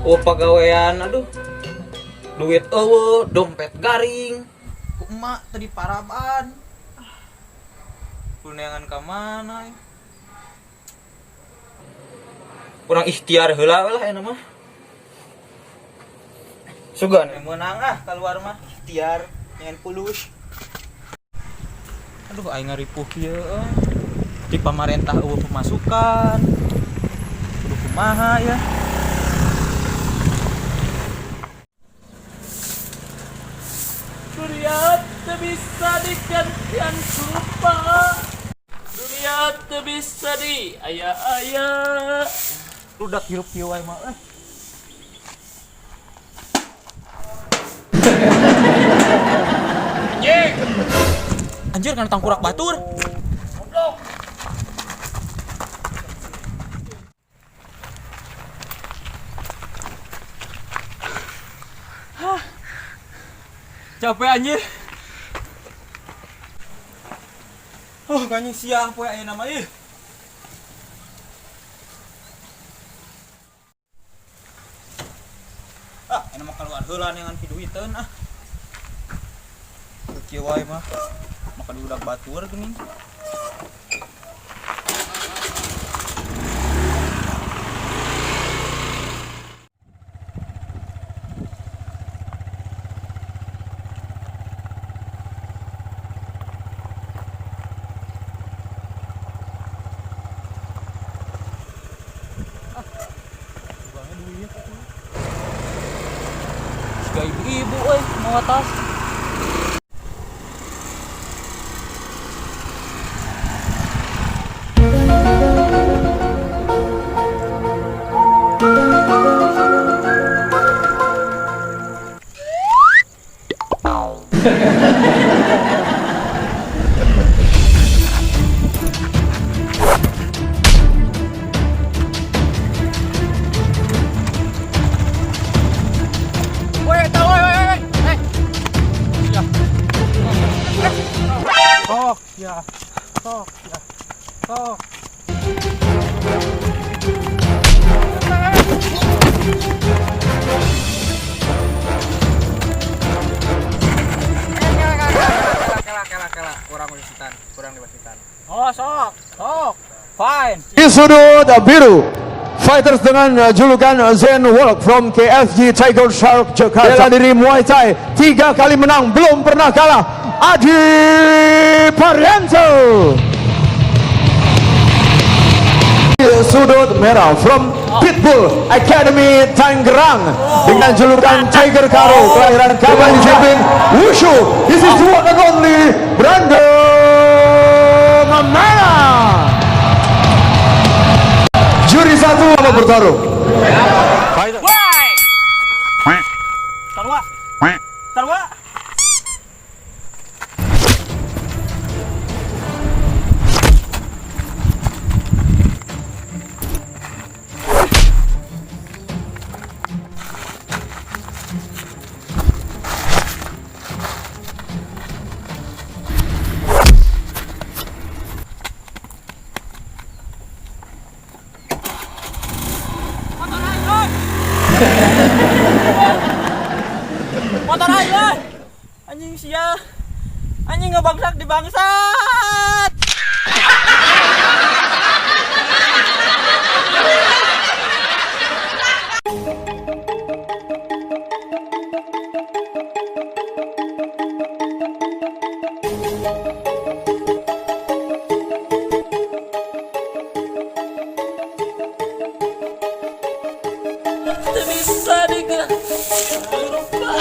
Oh pagawean aduh. Duit eueuh, dompet garing. Ku emak tadi paraban. Kuneangan ka mana? Kurang ikhtiar heula we lah aya mah. Sugan meunang ah keluar mah ikhtiar dengan pulus. Aduh aing ngaripuh kieu euy. Di pamarentah eueuh pemasukan. Kudu kumaha ya. Dunia teu bisa digantian rupa. Dunia teu bisa di aya-aya. Ludak hirup kieu wae mah euy. Anjir kana tangkurak batur. Goblok. Hah. Capek anjir. Oh, kayaknya siang poe aya nama ih. Ah, aya mah keluar heula neangan piduiteun ah. Kieu wae mah. Maka diudak batur geuning. Siga ibu-ibu euy mawa tas. Woi, tau woi, woi, woi. Eh. Ya. Tok, ya. Tok, ya. Tok. Kela, kela, kurang diwasitan, kurang diwasitan. Oh, sok. Sok. Fine. Di sudut biru, fighters dengan julukan Zen Walk from KFG Tiger Shark Jakarta. Bela diri Muay Thai, 3 kali menang, belum pernah kalah, Adi Parianto. Di sudut merah from Pitbull Academy Tangerang dengan julukan Tiger Karo, kelahiran Kaban Jepin Wushu. This is the one and only Brando Mamana. Juri 1 apa bertarung? Woi. Sarua. Sarua. Motor aja. Anjing sia. Anjing ngebangsak di bangsat. Teu bisa digantian rupa.